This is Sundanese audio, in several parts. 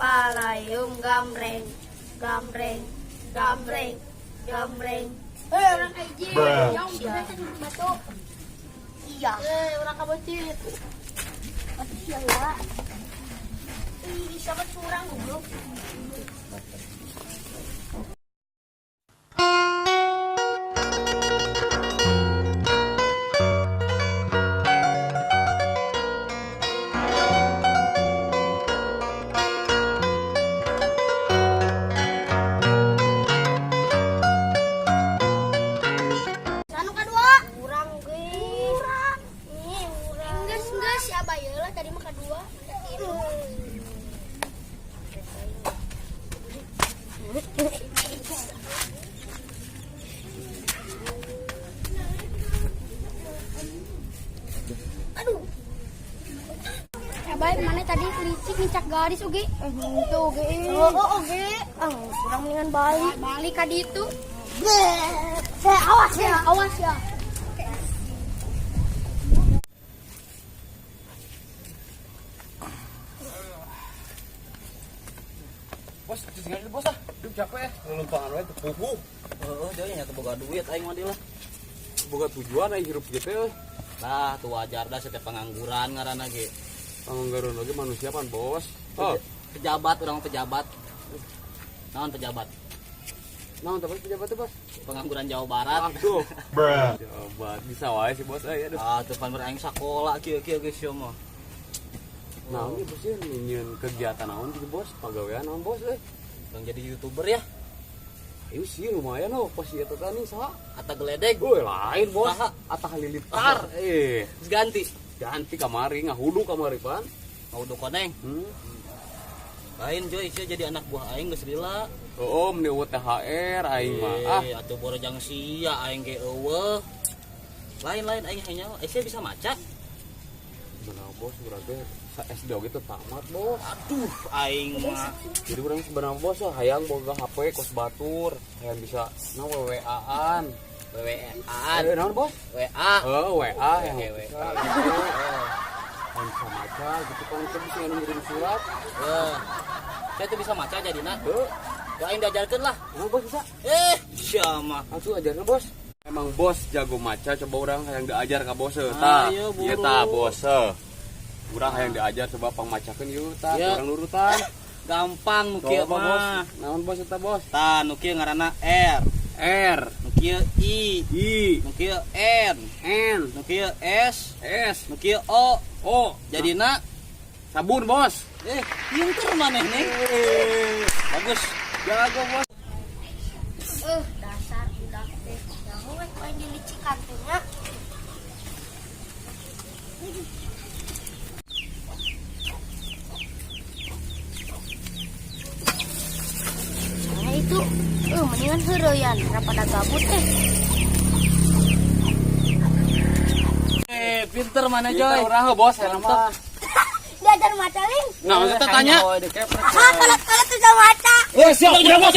Palayung gambreng, gambreng, gambreng, gambreng. Eh, urang hiji. Bruh. Yang batu. Iya. Eh, urang kabocit. Atuh sia ya. Ih, sama curang goblok. Anu kadua? Urang ge. Urang. Ih, urang. Geus geus si Abah ieu lah tadi mah kadua. Katilu. Aduh. Abah mana tadi licik nincak garis oge? Eh, henteu oge. Oh, oh oge. Ah, kurang mendingan balik. Balik ka ditu. Saya awas ya, awas ya. Bos, tinggal dulu bos ah. Duh capek ya. Ngelumpangan wae teu puguh. Heeh, jauh nya teu boga duit aing mah lah. Boga tujuan aing hirup gitu euy. Lah, tuh wajar dah setiap pengangguran ngaranna ge. Panganggaran lagi manusia pan bos. Oh, Pejabat urang pejabat. Naon pejabat? naon teh bos pejabat teh bos? Pengangguran Jawa Barat. Aduh. Bruh. Pejabat bisa wae sih bos euy aduh. Ah, tuh pan aing sakola kieu-kieu geus ieu mah. Naon ya bos ya nyieun kegiatan naon gitu bos? Pagawean naon bos euy? Bang jadi YouTuber ya? Ayo sih lumayan oh pos ieu teh nih saha? Atau geledek. Euy lain bos. Saha? Atta Halilintar. Eh, Terus ganti. ganti kamari ngahudu kamari pan. Mau koneng. Hmm. Lain joy sia jadi anak buah aing geus lila. Oh, meni eueuh THR aing mah. Ah, Eh, atuh borojang sia aing ge eueuh. Lain-lain aing hanya sia bisa maca. benar bos berarti sa SD oge teu tamat bos. Aduh, aing mah. Jadi urang sebenarnya bos oh, hayang boga HP kos batur, hayang bisa na WWA-an. WWA-an. Eh, naon bos? WA. Oh, WA yang WA. bisa gitu. Hayang bisa maca gitu kan itu bisa ngirim surat. Eh. Saya tuh bisa maca jadina. Heuh, Ya aing diajarkeun lah. naon bos bisa? Eh, sia mah. Langsung ajarna bos. Emang bos jago maca coba urang hayang diajar ka bos heuh tah. Ayo, buru. Ieu tah bos heuh. Urang hayang diajar coba pangmacakeun ieu tah, Ya. urang nurutan. Gampang nu kieu Coba bos. mah. Naon bos eta bos? Tah nu kieu ngaranna R, R nu kieu I, I nu kieu N, N nu kieu S, S nu kieu O. O. Jadina Sabun bos. eh pinter maneh nih. Bagus. Jago bos. Eh, dasar budak teh. Jangan we main dilicikan teh nya. Nah itu, mendingan heureuyan daripada gabut teh. Eh, pinter mana Joy. Joy? Urang heuh, bos saya mah. Diajar maca ling. Nah, maksudnya tanya. Ah, kalau tuh sama maca. Eh, siap, siap, bos.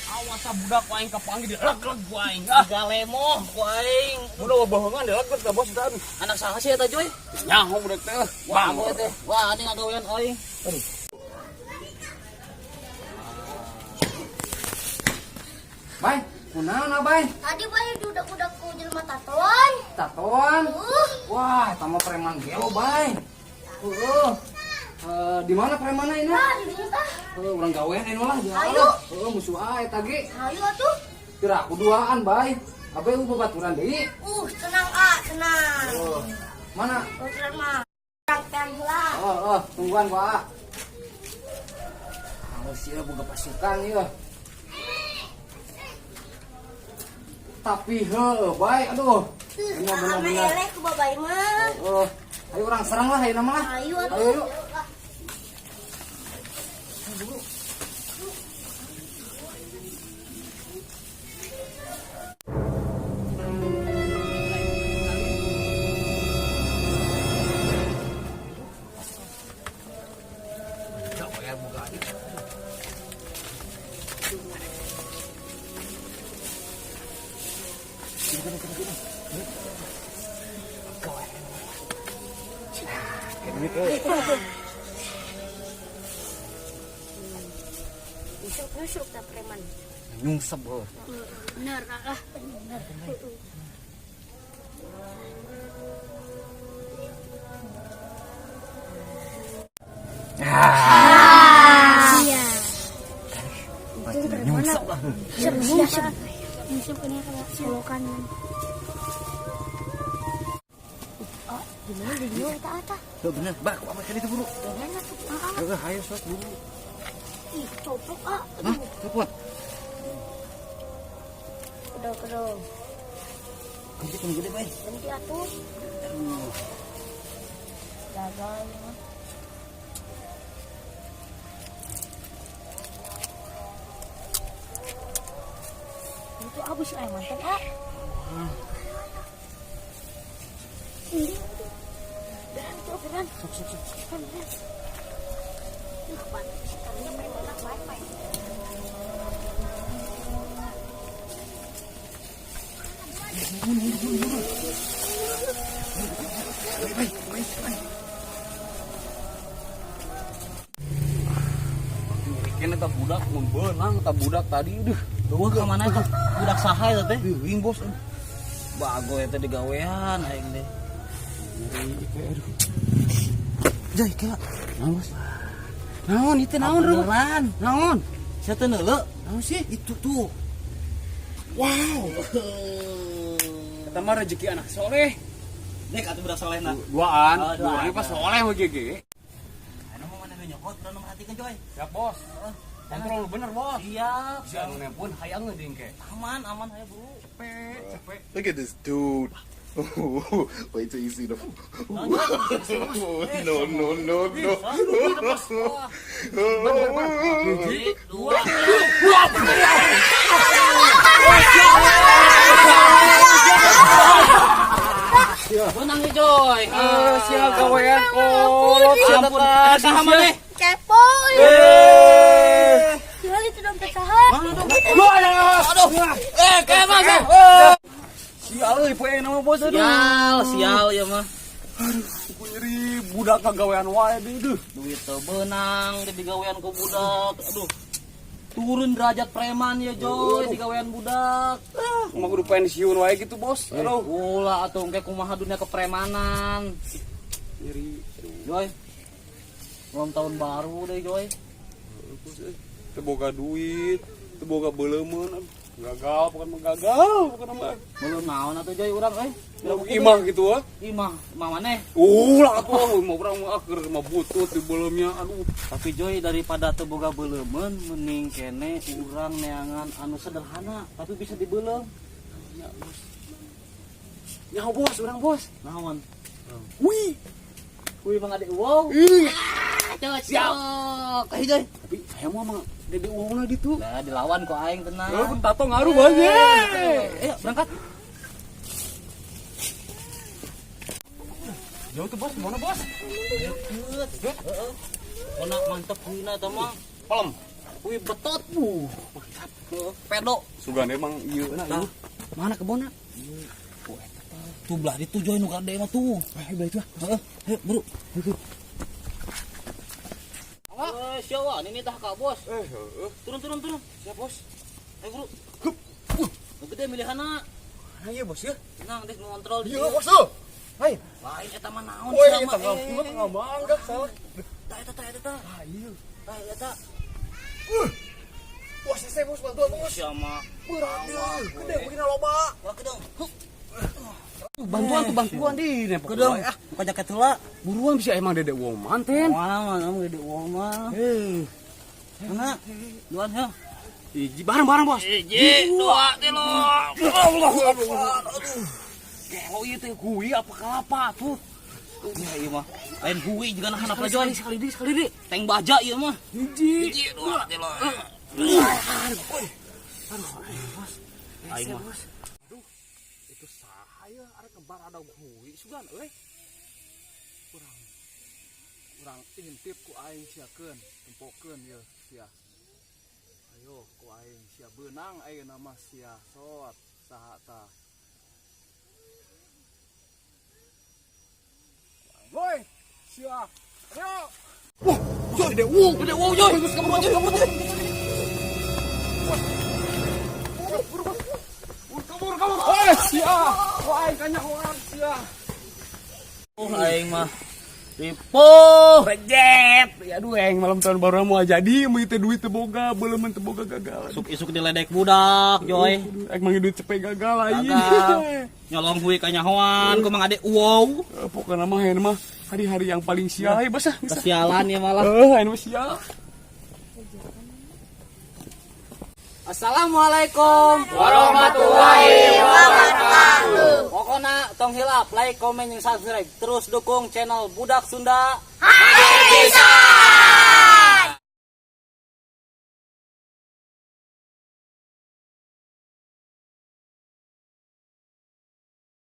Awas ah budak ku aing kapanggih dileg-leg ku aing. Ah, Galemoh ku aing. budak bohongan dileg-leg teh bos teh. Anak saha sih eta Joy? Nyaho budak teh. Wah, boy teh. Wah, ini ngagawean aing. Bay, kunaon ah, Bay? Tadi bae budak-budak ku jelema tatoan. Tatoan. Wah, eta mah preman gelo, Bay. Heeh. Eh, di mana premanna ini? Nah, di dieu tah. Heuh, urang gawean ini lah. Ayo. Heeh, musuh ah eta ge. Ayo atuh. Kira aku duaan, Bay. Abe u babaturan deui. Tenang ah, tenang. Oh, mana? Babaturan mah. Urang teang heula. Oh, oh, tungguan gua. Ah. Awas ya boga pasukan ya. Tapi heuh, baik aduh. Ini mah Karena bener-bener. eleh ku babay mah. Oh, ayo orang serang lah ayo nama lah. Ayo atuh. Ayo, yuk. Duit euy. Nyusruk-nyusruk tah preman. Nyungsep heuh. Bener ah, bener. Iya. Nyungsep lah. Nyungsep. Nyungsep ini kayak selokan. Oh, gimana di dia eta eta? Tuh bener, bah, aku amat itu buru. Bener tuh. Ah, Heeh, hayo sok buru. ih, coplok ah. Hah, copot. Kedok-kedok. Gede kan gede, bay. Berhenti atuh. Aduh. Gagal ya. Itu abis ayam mantan ah. Ini beran tuh beran. Sok sok sok. Beran beran. Ini kapan? Sekarangnya preman baik-baik. Bay, bay, bay. Kene eta budak mun beunang eta budak tadi deuh. Eueuh ka mana eta? Budak saha eta teh? Teuing bos. Bago eta digawean aing teh. Aduh. Joy, kela. Naon bos? Naon itu naon Beneran. Naon? Sia teu neuleu? Naon sih? Itu tuh. Wow. Eta mah rezeki anak soleh. Dek atuh budak solehna. Duaan, Oh, duaan. duaan pas soleh we ge. Anu mah mana nyokot urang merhatikeun Joy. Siap bos. Kontrol bener bos. Siap. Si anu pun hayang deui ke. Aman, aman hayo buru. Cepet, cepet. Look at this dude. Wait till you see the. No, no, no, no. Hiji, dua. Benang nih Joy. Eh, sia gawean kolot sia Ampun, teh. ada saha maneh? Kepo. Eh. Tinggal itu dompet saha. Aduh. Eh, kayak mas. Sial euy poe nama bos aduh. Sial, sial ya mah. Ku nyeri budak kagawean wae deui deuh. Duit teu beunang digawean ku budak. Aduh. Turun derajat preman ya Joy digawean budak. Ah, mah kudu pensiun wae gitu bos. Aduh. Ulah atuh engke kumaha dunia kepremanan. Nyeri. Aduh. Joy. Belum tahun baru deh Joy. Bos euy. Teu boga duit, teu boga beuleumeun. Gagal, bukan mah gagal, bukan mah. Belum naon atuh Joy urang euy. Imah gitu ah. Imah, imah maneh. Ulah atuh, imah urang mah keur mah butut di beuleumnya. Aduh. Tapi Joy daripada teu boga beuleumeun mending kene urang neangan anu sederhana tapi bisa dibeuleum. Ya, bos. Nyaho bos, urang bos. Naon? Wih. Kuy mang adik wow. Ih. Cocok. Hei Joy. Tapi saya mau mah dede uangna ditu. Lah dilawan ku aing tenang. Heeh, pun tato ngaruh bos. Ayo berangkat. Jauh tuh bos, mana bos? Deket. Heeh. Kona mantep kuina eta mah. Pelem. Kuy betot. Mantap. Heeh, pedo. Sugan emang ieu na Tah. ieu. Mana kebonna? Tuh belah ditu Joy nu gade mah tuh. Eh, belah itu ah. Heeh, ayo buru. Eh, siapa? Ini tah ka bos. Eh, heeh. Turun turun turun. Siap bos. Ayo buru. Hup. Nu gede milihanna. Mana ieu bos ya? Tenang deh ngontrol di. Ieu bos tuh. Hai. Lain eta mah naon Woi, sia mah, tanggal eh. ieu tanggal mangga salah. Tah eta tah eta tah. Ah, iya. Tah eta. Bos, saya bos bantuan bos. Sia mah. Berat ya. Gede begini loba. Wah kedong. Hup. Bantuan tuh bantuan di nempok. Kedong. Buka jaket heula. Buruan bisa emang dede uang manten. Wah, mana gede uang mah. Eh, Mana? Duan ya. hiji bareng-bareng bos. Hiji, dua, tilu. Allahu Akbar. Aduh. Gelo ieu teh hui apa kelapa tuh. Ya ieu mah. Lain hui juga nahan apa Joy. Sekali di, sekali di. Tank baja ieu mah. Hiji. Hiji, dua, tilu. Aduh, aduh, bos. Aing mah. Aduh, itu saha ya arek ngebar ada hui sugan euy. Kurang kurang intip ku aing siakeun, tempokeun ye sia. Ayo ku aing sia beunang ayeuna mah sia sot saha tah. Woi, Sia. Ayo. Wah, Joy, gede wow, gede wow, Joy. Kabur, Joy, kabur, Joy. Kabur, kabur. Eh, sia. Wah, aing kanyahoan sia. Oh, aing mah. Ripuh. Rejet. Ya aduh, aing malam tahun baru mau jadi mau itu duit teu boga, belum teu boga gagal. Isuk isuk diledek budak, Joy. Aduh, aing manggil duit cepet gagal aing. Gagal. Nyolong hui kanyahoan, ku Mang Ade wow. Eh, pokoknya mah aing mah hari-hari yang paling sial ya bos ah. Geus ah. Kesialan ya malah. Eh, aing mah sial. Assalamualaikum warahmatullahi wabarakatuh. Pokoknya tong hilap, like, komen, yang subscribe. Terus dukung channel Budak Sunda. Hai bisa.